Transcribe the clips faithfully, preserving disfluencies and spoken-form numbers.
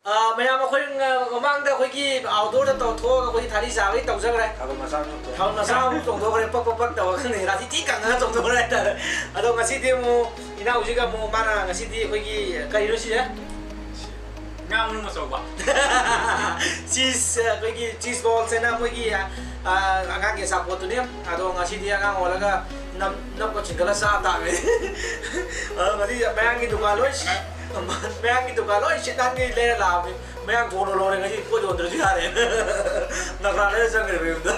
ꯑꯥ, ꯃꯌꯥꯝ ꯑꯩꯈꯣꯏ ꯉ-, ꯃꯃꯥꯡꯗ ꯑꯩꯈꯣꯏꯒꯤ outdoor ꯗ ꯇꯧꯊꯣꯛꯑꯒ ꯑꯩꯈꯣꯏꯒꯤ ꯊꯥꯔꯤ ꯆꯥꯕꯒꯤ ꯇꯧꯖꯈ꯭ꯔꯦ꯫ ꯊꯥꯕꯜ ꯃꯆꯥ ꯑꯃ ꯆꯣꯡꯊꯣꯛꯑꯦ꯫ ꯊꯥꯕꯜ ꯃꯆꯥ ꯑꯃꯨꯛ ꯆꯣꯡꯊꯣꯛꯈ꯭ꯔꯦ, ꯄꯛ ꯄꯛ ꯄꯛ ꯇꯧꯔꯒ ꯈꯪꯗꯦ, ꯔꯥꯁꯤ ꯊꯤ ꯀꯪꯉꯒ ꯆꯣꯡꯊꯣꯛꯈ꯭ꯔꯦ ꯍꯥꯏꯇꯥꯔꯦ꯫ ꯑꯗꯣ ꯉꯁꯤꯗꯤ ꯑꯃꯨꯛ ꯏꯅꯥꯎꯁꯤꯒ ꯑꯃꯨꯛ ꯃꯥꯅ ꯉꯁꯤꯗꯤ ꯑꯩꯈꯣꯏꯒꯤ ꯀꯔꯤꯅꯣ ꯁꯤꯁꯦ? ꯉꯥ ꯃꯔꯨꯝ ꯑꯆꯧꯕ꯫ Cheese, ꯑꯩꯈꯣꯏꯒꯤ cheese balls ꯍꯥꯏꯅ ꯑꯩꯈꯣꯏꯒꯤ, ꯑ, ꯑꯉꯥꯡꯒꯤ ꯑꯆꯥꯄꯣꯠꯇꯨꯅꯤ꯫ ꯑꯗꯣ ꯉꯁꯤꯗꯤ ꯑꯉꯥꯡ ꯑꯣꯜꯂꯒ ꯅꯞ-, ꯅꯞꯀ ꯆꯤꯡꯈꯠꯂ ꯆꯥ ꯇꯥꯕꯅꯤ꯫ ꯑꯗꯣ ꯉꯁꯤ ꯃꯌꯥꯡꯒꯤ ꯗꯨꯀꯥꯟ ꯂꯣꯏ ꯁꯤ-, ꯃꯌꯥꯡꯒꯤ ꯗꯨꯀꯥꯟ ꯂꯣꯏ ꯁꯤꯠ ꯅꯥꯟꯒꯩ ꯂꯩꯔ ꯂꯥꯛꯑꯕꯅꯤ꯫ ꯃꯌꯥꯡ ꯊꯣꯡꯅ ꯂꯣꯏꯔꯦ, ꯉꯁꯤ ꯄꯣꯠ ꯌꯣꯟꯗ꯭ꯔꯁꯨ ꯌꯥꯔꯦ꯫ ꯅꯒ꯭ꯔꯥ ꯂꯩꯔ ꯆꯪꯈ꯭ꯔꯦ ꯃꯌꯨꯝꯗ꯫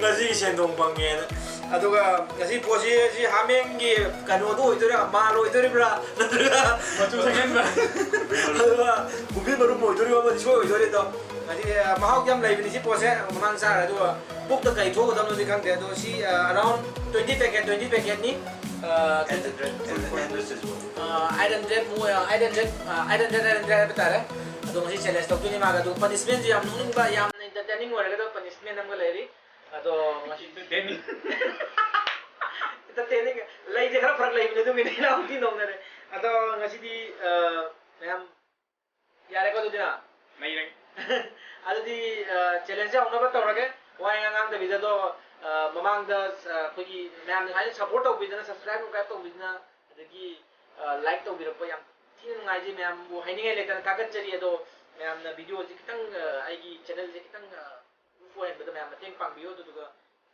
ꯉꯁꯤꯒꯤ ꯁꯦꯟꯗꯣꯡ ꯐꯪꯉꯦꯅ꯫ ꯑꯗꯨꯒ ꯉꯁꯤ ꯄꯣꯠꯁꯤ ꯁꯤ ꯍꯥꯃꯦꯡꯒꯤ ꯀꯩꯅꯣꯗꯨ ꯑꯣꯏꯗꯣꯏꯔꯥ, ꯃꯥꯜ ꯑꯣꯏꯗꯣꯔꯤꯕ꯭ꯔꯥ? ꯅꯠꯇ꯭ꯔꯒ ꯃꯆꯨ ꯁꯪꯍꯟꯕ꯫ ꯑꯗꯨꯒ ꯀꯨꯝꯕꯤ ꯃꯔꯨꯝ ꯑꯣꯏꯗꯣꯔꯤꯕ꯭ꯔꯥ? ꯑꯃꯗꯤ ꯁꯣꯏ ꯑꯣꯏꯗꯣꯔꯤ ꯑꯗꯣ꯫ ꯉꯁꯤ ꯃꯍꯥꯎꯗꯤ ꯌꯥꯝ ꯂꯩꯕꯅꯤ ꯁꯤ ꯄꯣꯠꯁꯦ, ꯃꯃꯥꯡ ꯆꯥꯔꯦ꯫ ꯑꯗꯨꯒ ꯄꯨꯛꯇ ꯀꯩ ꯊꯣꯛꯀꯗꯕꯅꯣꯗꯤ ꯈꯪꯗꯦ꯫ ꯑꯗꯣ ꯁꯤ, ꯑ, around twenty packet, twenty packet ꯅꯤ꯫ ꯑ, ꯑꯩꯠ ꯍꯟꯗ꯭ꯔꯦꯠ, ꯑꯩꯠ ꯍꯟꯗ꯭ꯔꯦꯠ ꯁꯤꯁꯨ꯫ ꯑ, ꯑꯩꯠ ꯍꯟꯗ꯭ꯔꯦꯠ ꯃꯨꯛ, ꯑ, ꯑꯩꯠ ꯍꯟꯗ꯭ꯔꯦꯠ, ꯑ, ꯑꯩꯠ ꯍꯟꯗ꯭ꯔꯦꯠ, ꯑꯩꯠ ꯍꯟꯗ꯭ꯔꯦꯠ ꯍꯥꯏꯕ ꯇꯥꯔꯦ꯫ ꯑꯗꯣ ꯉꯁꯤ challenge ꯇꯧꯗꯣꯏꯅꯤ ꯃꯥꯒ꯫ ꯑꯗꯣ punishment ꯁꯨ ꯌꯥꯝ ꯅꯣꯛꯅꯤꯡꯕ, ꯌꯥꯝꯅ entertaining ꯑꯣꯏꯔꯒꯗꯕ punishment ꯑꯃꯒ ꯂꯩꯔꯤ꯫ ꯑꯗꯣ ꯉꯁꯤ entertaining꯫ Entertaining꯫ ꯂꯩꯁꯦ ꯈꯔ ꯐꯔꯛ ꯂꯩꯕꯅꯦ, ꯑꯗꯨꯒꯤꯅꯦ ꯏꯅꯥꯎꯗꯤ ꯅꯣꯛꯅꯔꯦ꯫ ꯑꯗꯣ ꯉꯁꯤꯗꯤ, ꯑ, ꯃꯌꯥꯝ ꯌꯥꯔꯦꯀꯣ ꯑꯗꯨꯗꯤ ꯅꯪ? ꯅꯩꯔꯦ꯫ ꯑꯗꯨꯗꯤ, ꯑ, challenge ꯍꯧꯅꯕ ꯇꯧꯔꯒꯦ꯫ ꯋꯥ ꯌꯥꯝ ꯉꯥꯡꯗꯕꯤꯗ ꯑꯗꯣ, ꯑ, ꯃꯃꯥꯡꯗ, ꯑ, ꯑꯩꯈꯣꯏꯒꯤ ꯃꯌꯥꯝꯅ ꯁꯨꯃꯥꯏꯅ support ꯇꯧꯕꯤꯗꯅ, subscribe ꯅꯨꯡꯁꯀ꯭ꯔꯥꯏꯕ ꯇꯧꯕꯤꯗꯅ, ꯑꯗꯒꯤ, ꯑ, like ꯇꯧꯕꯤꯔꯛꯄ ꯌꯥꯝ ꯊꯤꯅ ꯅꯨꯡꯉꯥꯏꯖꯩ꯫ ꯃꯌꯥꯝꯕꯨ ꯍꯥꯏꯅꯤꯡꯉꯥꯏ ꯂꯩꯇꯅ ꯊꯥꯒꯠꯆꯔꯤ꯫ ꯑꯗꯣ ꯃꯌꯥꯝꯅ video ꯁꯦ ꯈꯤꯇꯪ, ꯑ, ꯑꯩꯒꯤ channel ꯁꯦ ꯈꯤꯇꯪ, ꯑ, proof ꯑꯣꯏꯍꯟꯕꯗ ꯃꯌꯥꯝ ꯃꯇꯦꯡ ꯄꯥꯡꯕꯤꯌꯨ꯫ ꯑꯗꯨꯗꯨꯒ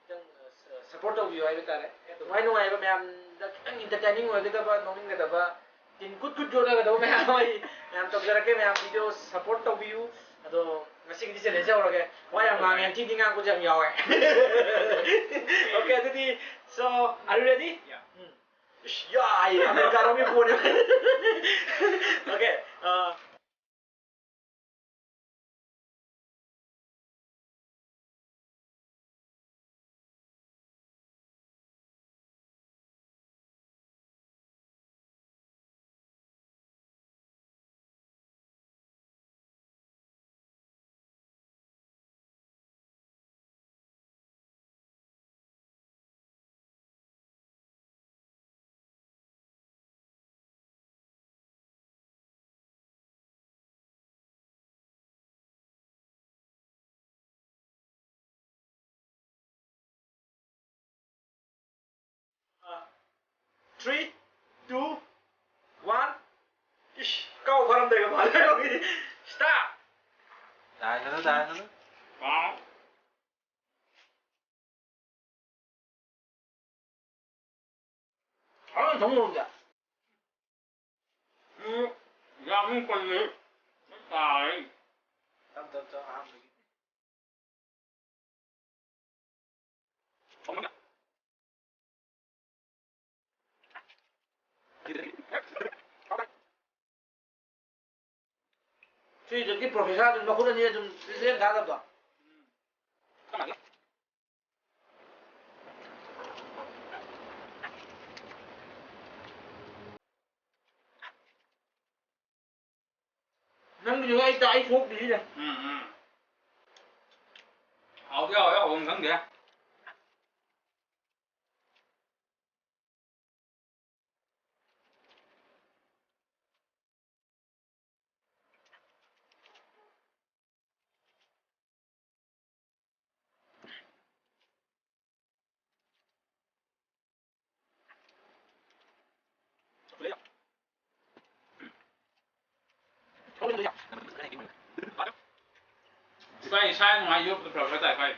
ꯈꯤꯇꯪ, ꯑ, ꯁ-, support ꯇꯧꯕꯤꯌꯨ ꯍꯥꯏꯕ ꯇꯥꯔꯦ꯫ ꯅꯨꯡꯉꯥꯏ ꯅꯨꯡꯉꯥꯏꯕ ꯃꯌꯥꯝꯗ ꯈꯤꯇꯪ entertaining ꯑꯣꯏꯒꯗꯕ, ꯅꯣꯛꯅꯤꯡꯒꯗꯕ, ꯇꯤꯟ ꯀꯨꯠ ꯀꯨꯠ ꯌꯣꯠꯅꯒꯗꯕ ꯃꯌꯥꯝ ꯑꯩ ꯃꯌꯥꯝ ꯇꯧꯖꯔꯛꯀꯦ꯫ ꯃꯌꯥꯝ video support ꯇꯧꯕꯤꯌꯨ꯫ ꯑꯗꯣ ꯉꯁꯤꯒꯤꯗꯤ challenge ꯍꯧꯔꯒꯦ꯫ ꯋꯥ ꯌꯥꯝ ꯉꯥꯡꯉꯦ, ꯌꯥꯝ ꯊꯤ ꯊꯤ ꯉꯥꯡꯕꯁꯨ ꯌꯥꯝ ꯌꯥꯎꯋꯦ꯫ Okay, ꯑꯗꯨꯗꯤ, so, are you ready? Yeah. ꯎꯝ꯫ ꯏꯁ, ꯌꯥꯏ, ꯑꯃꯦꯔꯤꯀꯥꯔꯣꯝꯒꯤ ꯄꯣꯠꯅꯤ꯫ Okay, ꯑ, Three, two, one. ꯏꯁ, ꯀꯥꯎ ꯐꯔꯝꯗꯣꯏꯒ ꯃꯥꯜꯂꯦ꯫ Start! ꯇꯥꯏꯗꯅ, ꯇꯥꯏꯗꯅ꯫ ꯐꯖꯅ ꯊꯣꯡ ꯂꯣꯏꯔꯦ꯫ ꯎꯝ, ꯌꯥꯝ ꯄꯜꯂꯦ꯫ ꯇꯥꯔꯦ꯫ ꯇꯞ ꯇꯞ ꯇꯞ ꯑꯍꯥꯟꯕꯒꯤ꯫ ꯁꯤꯗꯒꯤ professor ꯑꯗꯨꯝ ꯃꯈꯨꯠ ꯑꯅꯤ ꯑꯗꯨꯝ ꯂꯦꯡ ꯊꯥꯗꯕꯗꯣ꯫ ꯅꯪꯒꯤꯗꯨꯒ ꯑꯩ ꯆꯥ-, ꯑꯩ ꯁꯣꯛꯇ꯭ꯔꯤꯁꯤꯗ꯫ ꯎꯝ, ꯎꯝ꯫ ꯍꯥꯎꯗꯤ ꯍꯥꯎꯋꯦ, ꯍꯥꯎꯐꯝ ꯈꯪꯗꯦ꯫ ꯏꯕꯥꯏ, ꯏꯁꯥ ꯅꯨꯡꯉꯥꯏ, ꯌꯣꯠꯄꯗ ꯐꯔꯛ ꯈꯔ ꯇꯥꯏ, ꯏꯕꯥꯏ꯫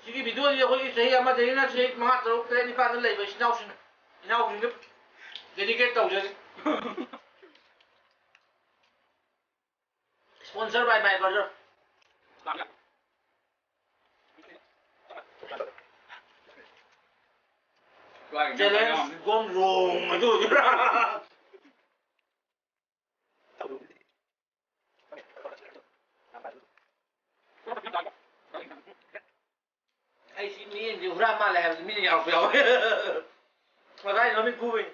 ꯁꯤꯒꯤ video ꯁꯤ ꯑꯩꯈꯣꯏꯒꯤ ꯆꯍꯤ ꯑꯃꯗꯒꯤꯅ ꯆꯍꯤ ꯃꯉꯥ, ꯇꯔꯨꯛ, ꯇꯔꯦꯠ, ꯅꯤꯄꯥꯟꯗ ꯂꯩꯕ ꯏꯆꯤꯟ ꯏꯅꯥꯎꯁꯤꯡ, ꯏꯅꯥꯎꯁꯤꯡꯗ dedicate ꯇꯧꯖꯔꯤ꯫ Sponsor by my brother. Challenge gone wrong ꯑꯗꯨ ꯑꯣꯏꯗꯣꯏꯔꯥ? ꯑꯩ ꯁꯤ ꯃꯤꯠꯌꯦꯡꯁꯦ ꯍꯨꯔꯥꯟ ꯃꯥꯜꯂꯦ ꯍꯥꯏꯕꯁꯦ ꯃꯤꯅ ꯌꯥꯎꯔꯛꯄ ꯌꯥꯎꯋꯦ꯫ ꯉꯁꯥꯏ ꯃꯃꯤꯠ ꯈꯨꯕꯩ꯫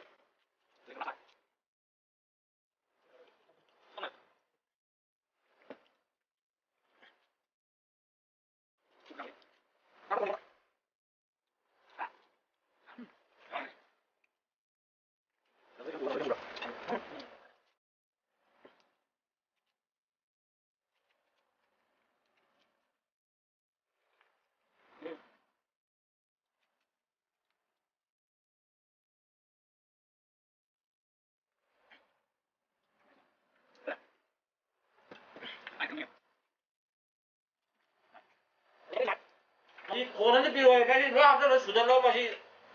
ꯈꯣꯟ ꯑꯅꯤ ꯄꯤꯔꯛꯑꯣ ꯍꯥꯏ, ꯃꯁꯤ ꯂꯣꯏ ꯍꯥꯞꯆꯜꯂ ꯁꯨꯗꯠꯂꯣ, ꯃꯁꯤ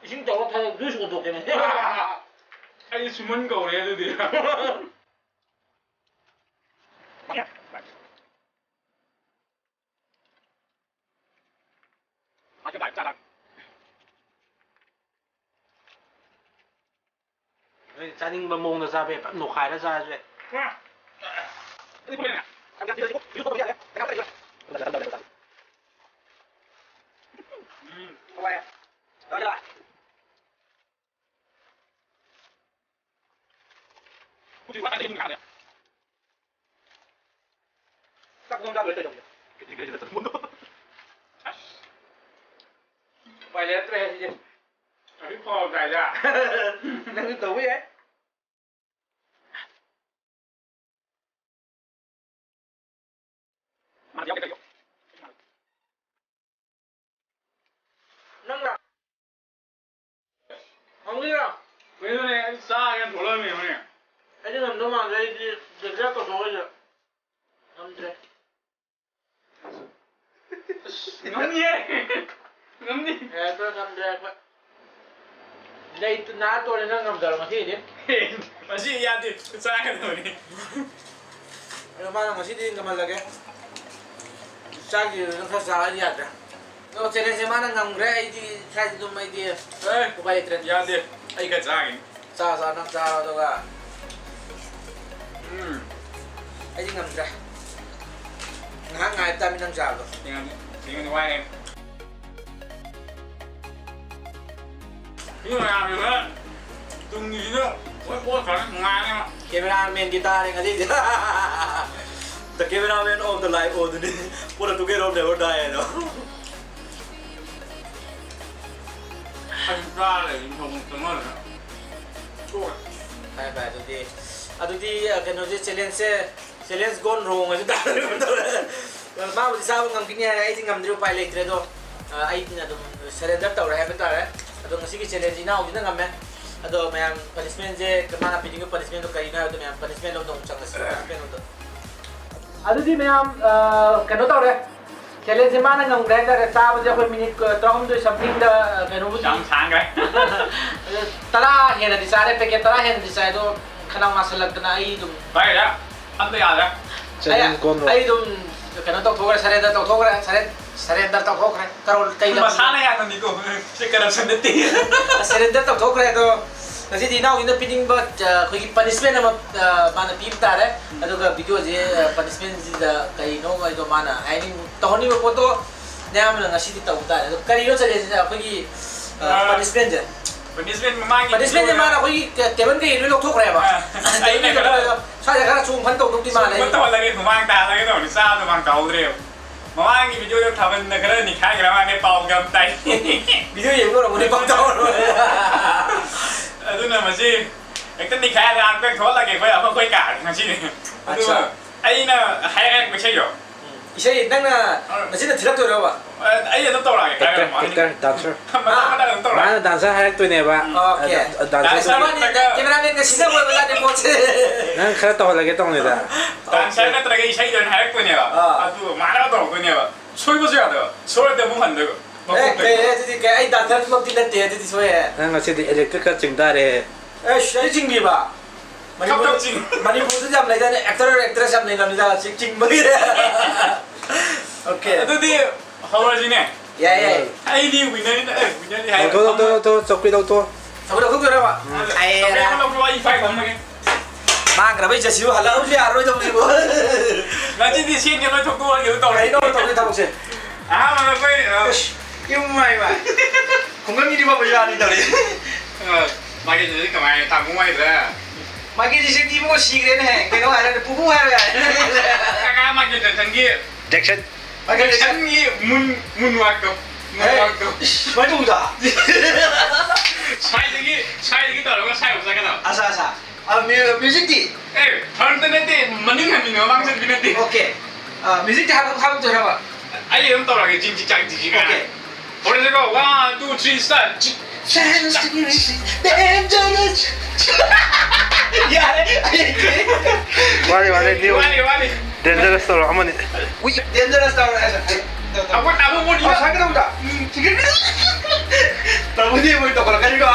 ꯏꯁꯤꯡ ꯇꯧꯔ ꯊꯥꯗ ꯖꯨꯏꯁ ꯑꯣꯟꯊꯣꯛꯀꯦ ꯃꯁꯤ꯫ ꯑꯩ ꯁꯨꯃꯟ ꯀꯧꯔꯦ ꯑꯗꯨꯗꯤ꯫ ꯅꯣꯏ ꯆꯥꯅꯤꯡꯕ ꯃꯑꯣꯡꯗ ꯆꯥꯕ ꯌꯥꯏ, ꯐꯖꯅ ꯅꯣꯈꯥꯏꯔ ꯆꯥꯔꯁꯨ ꯌꯥꯏ꯫ ꯆꯥꯛ ꯊꯣꯡ ꯆꯥꯗꯣꯏ ꯀꯩꯗꯧꯒꯦ? ꯎꯄꯥꯏ ꯂꯩꯔꯛꯇ꯭ꯔꯦ ꯁꯤꯗꯤ꯫ ꯑꯁꯤ ꯐꯥꯎꯔꯝꯗꯥꯏꯗ꯫ ꯅꯪꯁꯨ ꯇꯧꯕ ꯌꯥꯏ꯫ ꯅꯪꯅ ꯍꯪꯂꯤꯔꯣ? ꯀꯩꯅꯣꯅꯦ, ꯑꯩ ꯆꯥꯒꯦꯅ ꯊꯣꯛꯂꯛꯑꯝꯃꯤꯕꯅꯦ꯫ ꯑꯩꯗꯤ ꯉꯝꯗꯧ ꯃꯥꯟꯗ꯭ꯔꯦ, ꯑꯩꯗꯤ ꯗꯦꯖꯔꯠ ꯇꯧꯊꯣꯛꯑꯣꯏꯁꯦ꯫ ꯉꯝꯗ꯭ꯔꯦ꯫ ꯑꯁ, ꯉꯝꯅꯤꯌꯦ꯫ ꯉꯝꯅꯤ꯫ ꯑꯦ, ꯑꯩꯈꯣꯏ ꯉꯝꯗ꯭ꯔꯦ, ꯑꯩꯈꯣꯏ꯫ ꯂꯩꯇ ꯅꯥ ꯇꯣꯔꯦ, ꯅꯪ ꯉꯝꯖꯔꯣ ꯉꯁꯤꯗꯤ꯫ ꯃꯁꯤ ꯌꯥꯗꯦ, ꯆꯥꯒꯗꯕꯅꯤ꯫ ꯑꯗꯣ ꯃꯥꯅ ꯉꯁꯤꯗꯤ ꯉꯝꯍꯜꯂꯒꯦ꯫ ꯆꯥꯈꯤꯕꯗꯨꯅ ꯈꯔ ꯆꯥꯔꯗꯤ ꯌꯥꯗ꯭ꯔꯦ꯫ ꯑꯗꯣ ꯆꯦꯂꯦꯟꯖꯁꯦ ꯃꯥꯅ ꯉꯝꯈ꯭ꯔꯦ, ꯑꯩꯗꯤ ꯁ꯭ꯋꯥꯏꯗ ꯑꯗꯨꯝ ꯑꯩꯗꯤ ꯑꯦ, ꯎꯄꯥꯏ ꯂꯩꯇ꯭ꯔꯦ꯫ ꯌꯥꯗꯦ, ꯑꯩ ꯈꯔ ꯆꯥꯒꯤꯅꯤ꯫ ꯆꯥ, ꯆꯥ, ꯅꯪ ꯆꯥꯔꯣ, ꯑꯗꯨꯒ ꯎꯝ꯫ ꯑꯩꯗꯤ ꯉꯝꯗ꯭ꯔꯦ꯫ ꯉꯥꯏꯍꯥꯛ ꯉꯥꯏꯕ ꯇꯥꯃꯤ ꯅꯪ ꯆꯥꯕꯗꯣ꯫ ꯌꯦꯡꯉꯗꯤ, ꯌꯦꯡꯉꯗꯤ ꯋꯥꯏꯍꯦ꯫ ꯃꯤ ꯃꯌꯥꯝꯁꯤꯅ ꯇꯨꯡꯒꯤꯁꯤꯅ ꯂꯣꯏ ꯑꯣꯠꯈ꯭ꯔꯅꯤ, ꯅꯨꯡꯉꯥꯏꯔꯅꯦꯕ꯫ Cameraman ꯒꯤ ꯇꯥꯔꯦ ꯉꯁꯤꯗꯤ꯫ The cameraman of the life ꯑꯣꯏꯗꯨꯅꯤ꯫ ꯄꯨꯂꯞ together never die ꯍꯥꯏꯗꯣ꯫ ꯑꯩ ꯆꯥꯔ ꯂꯩꯔꯤ, ꯊꯣꯡ ꯆꯪꯍꯜꯂꯦ꯫ ꯇꯣꯛꯑꯦ꯫ ꯐꯔꯦ, ꯐꯔꯦ, ꯑꯗꯨꯗꯤ, ꯑꯗꯨꯗꯤ, ꯑ, ꯀꯩꯅꯣꯁꯦ, ꯆꯦꯂꯦꯟꯖꯁꯦ, ꯆꯦꯂꯦꯟꯖ ꯒꯣꯟ ꯔꯣꯡ ꯍꯥꯏꯕ ꯇꯥꯔꯦ꯫ ꯃꯥꯕꯨꯗꯤ ꯆꯥꯕ ꯉꯝꯈꯤꯅꯤ ꯍꯥꯏꯔꯦ, ꯑꯩꯗꯤ ꯉꯝꯗ꯭ꯔꯦ, ꯎꯄꯥꯏ ꯂꯩꯇ꯭ꯔꯦ꯫ ꯑꯗꯣ, ꯑ, ꯑꯩꯅ ꯑꯗꯨꯝ ꯁꯔꯦꯟꯗꯔ ꯇꯧꯔꯦ ꯍꯥꯏꯕ ꯇꯥꯔꯦ꯫ ꯑꯗꯣ ꯉꯁꯤꯒꯤ ꯆꯦꯂꯦꯟꯖꯁꯤ ꯏꯅꯥꯎꯁꯤꯅ ꯉꯝꯃꯦ꯫ ꯑꯗꯣ ꯃꯌꯥꯝ, ꯄꯅꯤꯁꯃꯦꯟꯁꯦ, ꯃꯥꯅ ꯄꯤꯅꯤꯡꯕ ꯄꯅꯤꯁꯃꯦꯟꯗꯣ ꯀꯔꯤꯅꯣ ꯍꯥꯏꯕꯗꯣ ꯃꯌꯥꯝ ꯄꯅꯤꯁꯃꯦꯟ ꯂꯣꯝꯗ ꯑꯃꯨꯛ ꯆꯪꯉꯁꯤ, ꯄꯅꯤꯁꯃꯦꯟ ꯂꯣꯝꯗ꯫ ꯑꯗꯨꯗꯤ ꯃꯌꯥꯝ, ꯑ, ꯀꯩꯅꯣ ꯇꯧꯔꯦ꯫ Challenge ꯁꯦ ꯃꯥꯅ ꯉꯝꯈ꯭ꯔꯦ ꯍꯥꯏꯇꯥꯔꯦ꯫ ꯆꯥꯕꯁꯦ ꯑꯩꯈꯣꯏ ꯃꯤꯅꯤꯠ ꯇꯔꯥꯍꯨꯝꯗꯣꯏ something ꯗ ꯀꯩꯅꯣꯕꯨꯗꯤ ꯌꯥꯝ ꯁꯥꯡꯈ꯭ꯔꯦ꯫ ꯇꯔꯥ ꯍꯦꯟꯅꯗꯤ ꯆꯥꯔꯦ, packet ꯇꯔꯥ ꯍꯦꯟꯅꯗꯤ ꯆꯥꯏ, ꯑꯗꯣ ꯈꯅꯥꯎ ꯅꯥꯁꯤꯜꯂꯛꯇꯅ ꯑꯩ ꯑꯗꯨꯝ ꯚꯥꯏꯗ ꯑꯝꯇ ꯌꯥꯗ꯭ꯔꯦ꯫ ꯑꯩ ꯑꯩ ꯑꯗꯨꯝ ꯀꯩꯅꯣ ꯇꯧꯊꯣꯛꯈ꯭ꯔꯦ, surrender ꯇꯧꯊꯣꯛꯈ꯭ꯔꯦ꯫ Surrender ꯇꯧꯊꯣꯛꯈ꯭ꯔꯦ꯫ ꯀꯔꯣꯜ ꯀꯩ ꯂꯝ- ꯃꯁꯥꯅ ꯌꯥꯗꯕꯅꯤꯀꯣ꯫ ꯁꯤ corruption ꯅꯠꯇꯦ꯫ Surrender ꯇꯧꯊꯣꯛꯈ꯭ꯔꯦ꯫ ꯑꯗꯣ ꯉꯁꯤꯗꯤ ꯏꯅꯥꯎꯒꯤꯅ ꯄꯤꯅꯤꯡꯕ ꯑꯩꯈꯣꯏꯒꯤ punishment ꯑꯃ ꯃꯥꯅ ꯄꯤꯕ ꯇꯥꯔꯦ꯫ ꯑꯗꯨꯒ video ꯁꯦ punishment ꯁꯤꯗ ꯀꯩꯅꯣ ꯍꯥꯏꯗꯣ ꯃꯥꯅ ꯍꯥꯏꯅꯤꯡ ꯇꯧꯍꯟꯅꯤꯡꯕ ꯄꯣꯠꯇꯣ ꯅꯌꯥꯝꯕꯅ ꯉꯁꯤꯗꯤ ꯇꯧꯕ ꯇꯥꯔꯦ꯫ ꯑꯗꯣ ꯀꯔꯤꯅꯣ ꯆꯠꯂꯦꯁꯤꯅ ꯑꯩꯈꯣꯏꯒꯤ punishment ꯁꯦ? Punishment ꯃꯃꯥꯡꯒꯤ Punishment ꯁꯦ ꯃꯥꯅ ꯑꯩꯈꯣꯏꯒꯤ table ꯀꯩ ꯂꯣꯏ ꯂꯧꯊꯣꯛꯈ꯭ꯔꯦꯕ꯫ ꯑꯩꯅ ꯈꯔ ꯁ꯭ꯋꯥꯏꯗ ꯈꯔ ꯆꯣꯡ ꯐꯟ ꯇꯧꯗꯧꯗꯤ ꯃꯥꯜꯂꯦ꯫ ꯁꯨꯝꯕ ꯇꯧꯍꯜꯂꯒꯦ, ꯍꯨꯃꯥꯡ ꯇꯥꯍꯜꯂꯒꯦ ꯇꯧꯕꯅꯤ, ꯆꯥꯕꯗꯣ ꯃꯥꯡ ꯇꯥꯍꯧꯗ꯭ꯔꯦꯕ꯫ ꯃꯃꯥꯡꯒꯤ video ꯗ ꯊꯥꯕꯜꯗ ꯈꯔ ꯅꯤꯈꯥꯏꯈ꯭ꯔ ꯃꯥꯜꯂꯦ, ꯄꯥꯎꯒ ꯌꯥꯝ ꯇꯥꯏ꯫ Video ꯌꯦꯡꯕ ꯑꯣꯏꯔꯝꯒꯅꯤ, ꯄꯥꯎ ꯇꯥꯍꯧꯔꯝꯒꯅꯤ꯫ ꯑꯗꯨꯅ ꯃꯁꯤ ꯍꯦꯛꯇ ꯅꯤꯈꯥꯏ ꯂꯥꯛꯇ ꯊꯣꯛꯍꯜꯂꯒꯦ ꯑꯩꯈꯣꯏ ꯑꯩꯈꯣꯏ ꯀꯥꯔꯦ ꯉꯁꯤꯗꯤ꯫ ꯑꯗꯨꯒ ꯑꯠꯆꯥ꯫ ꯑꯩꯅ ꯍꯥꯏꯔꯛꯄ ꯏꯁꯩꯗꯣ꯫ ꯏꯁꯩ ꯅꯪꯅ ꯅꯆꯤꯟꯅ ꯊꯤꯔꯛꯇꯣꯏꯔꯕ? ꯑꯩ ꯑꯗꯨꯝ ꯇꯧꯔꯛꯑꯒꯦ꯫ Actor, actor, dancer. ꯃꯊꯪ ꯃꯊꯪ ꯑꯗꯨꯝ ꯇꯧꯔꯛꯑꯒꯦ꯫ ꯃꯥꯅ dancer ꯍꯥꯏꯔꯛꯇꯣꯏꯅꯦꯕ꯫ Okay. ꯑ, dancer. ꯅꯕꯥꯅꯤ cameraman ꯒ ꯁꯤꯟꯅꯕ ꯑꯣꯏꯕ ꯖꯥꯠꯅꯤ ꯄꯣꯠꯁꯦ꯫ ꯅꯪ ꯈꯔ ꯇꯧꯍꯜꯂꯒꯦ ꯇꯧꯅꯤꯗ꯫ Dancer ꯅꯠꯇ꯭ꯔꯒ ꯏꯁꯩꯗꯣ ꯑꯣꯏꯅ ꯍꯥꯏꯔꯛꯇꯣꯏꯅꯦꯕ꯫ ꯑꯥ꯫ ꯑꯗꯨ ꯃꯥꯅ ꯇꯧꯔꯛꯇꯣꯏꯅꯦꯕ꯫ ꯁꯣꯏꯕꯁꯨ ꯌꯥꯗꯕ꯫ ꯁꯣꯏꯔꯗꯤ ꯑꯃꯨꯛ ꯍꯟꯗꯣꯏꯕ꯫ ꯑꯦ, ꯀꯩ, ꯑꯗꯨꯗꯤ ꯀꯩ, ꯑꯩ dancer ꯃꯛꯇꯤ ꯅꯠꯇꯦ, ꯑꯗꯨꯗꯤ ꯁꯣꯏꯔꯦ꯫ ꯅꯪ ꯉꯁꯤꯗꯤ electric ꯈꯔ ꯆꯤꯡ ꯇꯥꯔꯦ꯫ ꯑꯦꯁ, ꯑꯩ ꯆꯤꯡꯕꯤꯕ? ꯈꯞ ꯈꯞ ꯆꯤꯡ꯫ ꯃꯅꯤꯄꯨꯔꯗꯁꯨ ꯌꯥꯝ ꯂꯩꯗꯥꯏꯅꯦ, actor, actress ꯌꯥꯝ ꯂꯩꯅꯕꯅꯤꯗ ꯆꯤꯡ ꯆꯤꯡꯕꯒꯤ꯫ Okay. ꯑꯗꯨꯗꯤ ꯍꯧꯔꯁꯤꯅꯦ꯫ ꯌꯥꯏ, ꯌꯥꯏ꯫ ꯑꯩꯗꯤ winner ꯅ-, ꯑꯦ, winner ꯗꯤ ꯍꯥꯏ꯫ ꯂꯧꯊꯣꯛ, ꯂꯧꯊꯣꯛ, ꯂꯧꯊꯣꯛ, ꯆꯧꯀ꯭ꯔꯤ ꯂꯧꯊꯣꯛ꯫ ꯆꯧꯀ꯭ꯔꯤ ꯂꯧꯊꯣꯛꯇꯣꯏꯔꯕ? ꯆꯧꯀ꯭ꯔꯤ ꯑꯃ ꯂꯧꯊꯣꯛꯑꯣ, ꯑꯩ ꯐꯥꯏ ꯊꯝꯃꯒꯦ꯫ ꯃꯥꯡꯈ꯭ꯔꯕ ꯏꯖꯠꯁꯤꯕꯨ ꯍꯜꯂꯛꯑꯕꯁꯨ ꯌꯥꯔꯔꯣꯏꯗꯧꯁꯤꯕꯨ꯫ ꯉꯁꯤꯗꯤ ꯁꯦꯟꯒ ꯂꯣꯏ ꯊꯣꯛꯇꯣꯛꯑꯒꯦ ꯑꯗꯨ ꯇꯧꯔꯦ꯫ ꯀꯩꯅꯣ ꯇꯧꯗꯣꯏ ꯊꯕꯛꯁꯦ? ꯑꯍꯥꯟꯕꯗ ꯑꯩꯈꯣꯏ, ꯑ, ꯑꯁ, ꯏꯃꯥ, ꯏꯃꯥ꯫ ꯈꯨꯡꯒꯪꯒꯤꯗꯤ ꯐꯕ ꯌꯥꯅꯤ ꯇꯧꯔꯤ꯫ ꯑ, ꯃꯥꯒꯤ ꯑꯗꯨꯗꯤ ꯀꯃꯥꯏꯅ ꯇꯥꯡꯈꯨ ꯍꯥꯏꯗ꯭ꯔꯥ? ꯃꯥꯒꯤ ꯏꯖꯠꯇꯤ ꯏꯕꯨꯡꯉꯣ ꯁꯤꯈ꯭ꯔꯦꯅꯦ꯫ ꯀꯩꯅꯣ ꯍꯥꯏꯔꯗꯤ ꯄꯨꯄꯨ ꯍꯥꯏꯔꯣ ꯌꯥꯔꯦ꯫ ꯀꯀꯥ ꯃꯥꯒꯤ ꯖꯦꯛꯁꯟꯒꯤ Jackson. ꯃꯥꯒꯤ ꯏꯖꯠ꯫ ꯖꯦꯛꯁꯟꯒꯤ moon, moonwalk ꯇꯣ꯫ Moonwalk ꯇꯣ꯫ ꯏꯁ, ꯁꯨꯃꯥꯏꯅ ꯇꯧꯕꯗ꯫ ꯁ꯭ꯋꯥꯏꯗꯒꯤ, ꯁ꯭ꯋꯥꯏꯗꯒꯤ ꯇꯧꯔꯒ ꯁ꯭ꯋꯥꯏꯐꯥꯎ ꯆꯠꯀꯗꯕ꯫ ꯑꯁꯥ, ꯑꯁꯥ꯫ ꯑ, ꯃ꯭ꯌꯨ-, music ꯇꯤ? ꯑꯦ, front ꯇ ꯅꯠꯇꯦ, ꯃꯅꯤꯡ ꯍꯟꯕꯤꯅꯦ, ꯃꯃꯥꯡ ꯆꯠꯄꯤ ꯅꯠꯇꯦ꯫ Okay. ꯑ, music ꯇꯤ ꯍꯥꯞ-, ꯍꯥꯞꯇꯣꯏꯔꯕ? ꯑꯩ ꯑꯗꯨꯝ ꯇꯧꯔꯛꯑꯒꯦ, ꯖꯤꯡ ꯖꯤꯡ ꯆꯥꯛ ꯖꯤꯡ ꯖꯤꯡ ꯀꯥꯏꯅ꯫ Okay. ꯍꯧꯔꯁꯤꯀꯣ, one, two, three, start. ꯖꯤꯡ, ꯖꯤꯡ, ꯖꯤꯡ, ꯖꯤꯡ, ꯖꯤꯡ, ꯖꯤꯡ, ꯖꯤꯡ꯫ ꯌꯥꯔꯦ, ꯑꯩ ꯍꯩꯇꯦ꯫ ꯋꯥꯠꯂꯤ, ꯋꯥꯠꯂꯤ, new꯫ ꯋꯥꯠꯂꯤ, ꯋꯥꯠꯂꯤ꯫ Dangerous ꯇꯧꯔꯣ, ꯑꯃꯅꯤ꯫ ꯎꯏ꯫ Dangerous ꯇꯧꯔꯦ꯫ ꯑꯩꯈꯣꯏ ꯇꯥꯃꯣ ꯃꯣꯅꯤ꯫ ꯑꯣ, ꯁꯥꯏ ꯀꯩꯗꯧꯕꯗ? ꯇꯥꯃꯣꯗꯤ ꯃꯣꯏ ꯇꯧꯈꯠꯂꯛꯀꯅꯤꯀꯣ꯫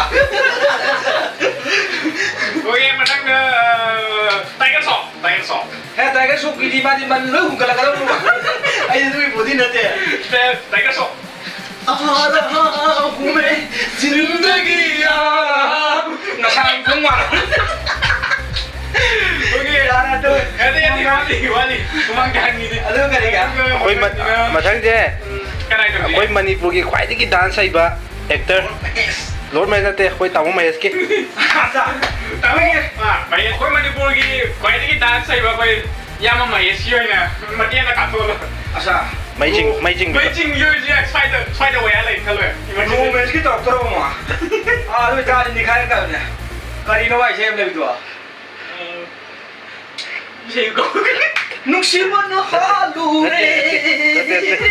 ꯑꯣꯀꯦ, ꯃꯊꯪꯗ, ꯑ, Tiger Shroff, Tiger Shroff꯫ ꯍꯦ, Tiger Shroff ꯀꯤꯗꯤ ꯃꯥꯗꯤ ꯃꯟ ꯂꯣꯏ ꯍꯨꯝꯒꯠꯂꯛꯀꯗꯧꯕ꯫ ꯑꯩꯗꯤ ꯑꯗꯨꯒꯤ body ꯅꯠꯇꯦ꯫ Tiger Shroff꯫ ꯑꯍꯥ, ꯑꯍꯥ, ꯍꯨꯃꯦ, ꯖꯤꯟꯗꯒꯤ, ꯑꯍꯥ꯫ ꯉꯁꯥꯏ ꯄꯨꯡ ꯃꯥ-, ꯑꯣꯀꯦ꯫ ꯌꯥꯔꯦ, ꯑꯗꯨ꯫ ꯌꯥꯗꯦ, ꯌꯥꯗꯦ, ꯋꯥꯠꯂꯤ, ꯋꯥꯠꯂꯤ꯫ ꯃꯃꯥꯡꯗ ꯍꯪꯉꯤꯅꯦ꯫ ꯑꯗꯨ ꯀꯔꯤꯒ? ꯑꯗꯨꯒ ꯑꯩꯈꯣꯏ ꯃ-, ꯃꯊꯪꯗ ꯃꯊꯪꯁꯦ ꯀꯅꯥꯏ ꯇꯧꯁꯤꯒꯦ? ꯑꯩꯈꯣꯏ ꯃꯅꯤꯄꯨꯔꯒꯤ ꯈ꯭ꯋꯥꯏꯗꯒꯤ dance ꯍꯩꯕ actor꯫ Lord Mahesh ꯅꯠꯇꯦ, ꯑꯩꯈꯣꯏ ꯇꯥꯃꯣ ꯃꯍꯦꯁꯀꯤ꯫ ꯑꯆꯥ꯫ ꯇꯥꯃꯣ, ꯑꯥ, ꯃꯍꯦꯁ, ꯑꯩꯈꯣꯏ ꯃꯅꯤꯄꯨꯔꯒꯤ ꯈ꯭ꯋꯥꯏꯗꯒꯤ dance ꯍꯩꯕ ꯑꯩꯈꯣꯏ ꯏꯌꯥꯝꯕ ꯃꯍꯦꯁꯀꯤ ꯑꯣꯏꯅ ꯃꯇꯦꯛ ꯑꯃ ꯀꯥꯞꯊꯣꯛꯍꯜꯂꯣ꯫ ꯑꯆꯥ꯫ ꯃꯩ ꯆꯤꯡ-, ꯃꯩ ꯆꯤꯡꯕꯤꯗꯣ꯫ ꯃꯩ ꯆꯤꯡꯕꯤꯗꯣ ꯍꯧꯖꯤꯛ ꯁ꯭ꯋꯥꯏꯗ, ꯁ꯭ꯋꯥꯏꯗ ꯑꯣꯏꯔ ꯂꯩ ꯈꯜꯂꯣ꯫ Emergency꯫ ꯅꯣꯡꯃꯩꯁꯤꯒꯤ ꯇꯧꯔꯛꯇ꯭ꯔꯕ ꯑꯃ꯫ ꯑꯥ, ꯑꯗꯨ ꯑꯣꯏꯇꯥꯔꯗꯤ ꯅꯤꯈꯥꯏꯔꯛꯇꯕꯅꯦ꯫ ꯀꯔꯤꯅꯣ ꯋꯥꯏꯁꯦ ꯌꯥꯝ ꯂꯩꯕꯗꯣ? ꯏꯁꯩ ꯀꯧ-, ꯅꯨꯡꯁꯤꯕꯅ ꯍꯥꯜꯂꯨꯔꯦ꯫ ꯅꯠꯇꯦ, ꯅꯠꯇꯦ,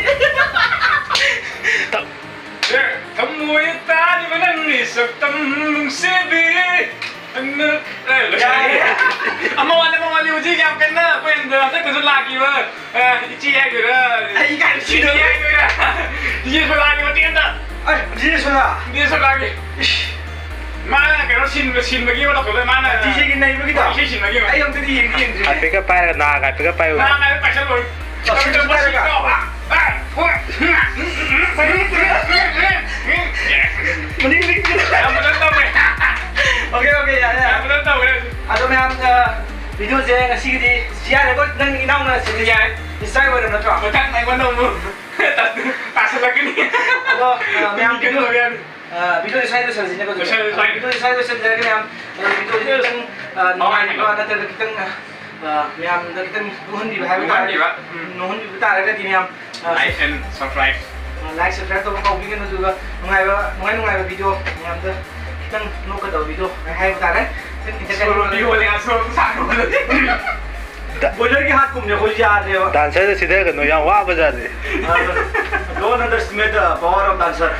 ꯅꯠꯇꯦ꯫ ꯊꯃꯣꯏꯅ ꯇꯥꯔꯤꯕ ꯅꯪꯒꯤ ꯁꯛꯇꯝ ꯅꯨꯡꯁꯤꯕꯤ꯫ ꯑꯃ ꯋꯥꯠꯂꯦ, ꯑꯃ ꯋꯥꯠꯂꯦ꯫ ꯍꯧꯖꯤꯛ ꯌꯥꯝ ꯀꯟꯅ ꯑꯩꯈꯣꯏ ꯍꯟꯗꯛ ꯍꯟꯗꯛꯇꯁꯨ ꯂꯥꯛꯈꯤꯕ, ꯑ, ꯏꯆꯦ ꯍꯥꯏꯗꯣꯏꯔꯥ? ꯑꯩ ꯀꯥꯏ ꯏꯆꯦ ꯍꯥꯏꯗꯣꯏꯔꯥ? ꯏꯆꯦ ꯁꯣꯂꯥꯒꯤ ꯃꯇꯦꯛ ꯑꯝꯇ꯫ ꯑꯩ, ꯗꯤꯖꯦ ꯁꯣꯂꯥ꯫ ꯏꯆꯦ ꯁꯣꯂꯥꯒꯤ꯫ ꯏꯁ꯫ ꯃꯥꯅ ꯀꯩꯅꯣ ꯁꯤꯟꯕ, ꯁꯤꯟꯕꯒꯤ ꯑꯃ ꯇꯧꯊꯣꯛꯂꯦ꯫ ꯃꯥꯅ ꯗꯤꯖꯦꯒꯤ ꯅꯩꯕꯒꯤꯗꯣ꯫ ꯏꯁꯩ ꯁꯤꯟꯕꯒꯤ ꯑꯃ꯫ ꯑꯩ ꯑꯝꯇꯗꯤ ꯌꯦꯡꯗꯤ ꯌꯦꯡꯗ꯭ꯔꯤ꯫ ꯍꯥꯏꯐꯦꯠꯀ ꯄꯥꯏꯔꯒ, ꯅꯥꯒ ꯍꯥꯏꯐꯦꯠꯀ ꯄꯥꯏꯌꯨ꯫ ꯅꯥꯒ ꯍꯥꯏꯐꯦꯠ ꯄꯥꯏꯁꯜꯂꯣ꯫ ꯆꯠꯁꯤꯟ ꯆꯠꯁꯤꯟ ꯄꯥꯏꯔꯒ꯫ ꯃꯅꯤꯡ ꯃꯅꯤꯡ꯫ ꯌꯥꯝ ꯐꯖꯅ ꯇꯧꯔꯦ꯫ ꯑꯣꯀꯦ, ꯑꯣꯀꯦ, ꯌꯥꯔꯦ, ꯌꯥꯔꯦ꯫ ꯌꯥꯝ ꯐꯖꯅ ꯇꯧꯔꯦ꯫ ꯑꯗꯣ ꯃꯌꯥꯝ, ꯑ, ꯚꯤꯗꯤꯑꯣꯁꯦ ꯉꯁꯤꯒꯤꯗꯤ ꯁꯤ ꯌꯥꯔꯦꯀꯣ, ꯅꯪ ꯏꯅꯥꯎꯅ ꯁꯤ ꯌꯥꯔꯦ꯫ ꯏꯟꯁꯇꯥꯏ ꯑꯣꯏꯔꯝ ꯅꯠꯇ꯭ꯔꯣ? ꯃꯊꯪ ꯑꯩꯉꯣꯟꯗ ꯑꯃꯨꯛ ꯇꯥꯁꯜꯂꯛꯀꯅꯤ꯫ ꯑꯗꯣ, ꯑ, ꯃꯌꯥꯝ ꯀꯩꯅꯣ ꯇꯧꯕ ꯌꯥꯅꯤ꯫ ꯑ, ꯚꯤꯗꯤꯑꯣꯁꯦ ꯁ꯭ꯋꯥꯏꯗ ꯂꯣꯏꯁꯜꯂꯁꯤꯅꯦꯀꯣ, ꯑꯗꯨꯗꯤ꯫ ꯂꯣꯏꯁꯜꯂꯁꯤ, ꯁ꯭ꯋꯥꯏꯗ꯫ ꯚꯤꯗꯤꯑꯣꯁꯦ ꯁ꯭ꯋꯥꯏꯗ ꯂꯣꯏꯁꯤꯟꯖꯔꯒꯦ ꯃꯌꯥꯝ꯫ ꯑꯗꯣ ꯚꯤꯗꯤꯑꯣꯁꯦ ꯈꯤꯇꯪ, ꯑ, ꯅꯨꯡꯉꯥꯏꯕ ꯅꯠꯇ꯭ꯔꯒ ꯈꯤꯇꯪ, ꯑ, ꯃꯌꯥꯝꯗ ꯈꯤꯇꯪ ꯅꯣꯛꯍꯟꯕꯤꯕ ꯍꯥꯏꯕ ꯇꯥꯔꯦ꯫ ꯅꯣꯛꯍꯟꯕꯤꯕ, ꯎꯝ꯫ ꯅꯣꯛꯍꯟꯕꯤꯕ ꯇꯥꯔꯒꯗꯤ ꯃꯌꯥꯝ, ꯑ, Like and subscribe꯫ ꯑ, like, subscribe ꯇꯧꯕ ꯀꯥꯎꯕꯤꯒꯅꯨ, ꯑꯗꯨꯒ ꯅꯨꯡꯉꯥꯏꯕ, ꯅꯨꯡꯉꯥꯏ ꯅꯨꯡꯉꯥꯏꯕ ꯚꯤꯗꯤꯑꯣ ꯃꯌꯥꯝꯗ ꯈꯤꯇꯪ ꯅꯣꯛꯀꯗꯕ ꯚꯤꯗꯤꯑꯣ ꯍꯥꯏꯕ ꯇꯥꯔꯦ꯫ ꯈꯤꯇꯪ entertainment ꯁꯣꯔꯣꯛꯇꯒꯤ ꯍꯣꯜꯂꯦ, ꯁꯣꯔꯣꯛꯇ ꯁꯥꯟꯅꯕ꯫ ꯕꯣꯏꯂꯔꯒꯤ ꯍꯥꯠꯀꯨꯝꯅꯦ ꯑꯩꯈꯣꯏꯁꯨ ꯌꯥꯗ꯭ꯔꯦꯕ꯫ Dancerꯗ ꯁꯤꯊꯒꯅꯨ, ꯌꯥꯝ ꯋꯥꯕ ꯖꯥꯠꯅꯤ꯫ Don't underestimate the power of dancer.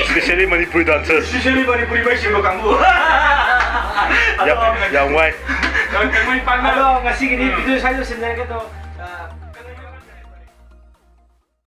Especially Manipuri dancer꯫ Especially Manipuri ꯃꯩ ꯆꯤꯡꯕ ꯀꯥꯡꯕꯨ꯫ ꯌꯥꯝ ꯌꯥꯝ ꯋꯥꯏ꯫ ꯀꯪꯃꯩ ꯄꯥꯛꯅ ꯑꯗꯣ ꯉꯁꯤꯒꯤꯗꯤ ꯚꯤꯗꯤꯑꯣ ꯁ꯭ꯋꯥꯏꯗ ꯂꯣꯏꯁꯤꯟꯖꯔꯒꯦ꯫ ꯑꯗꯣ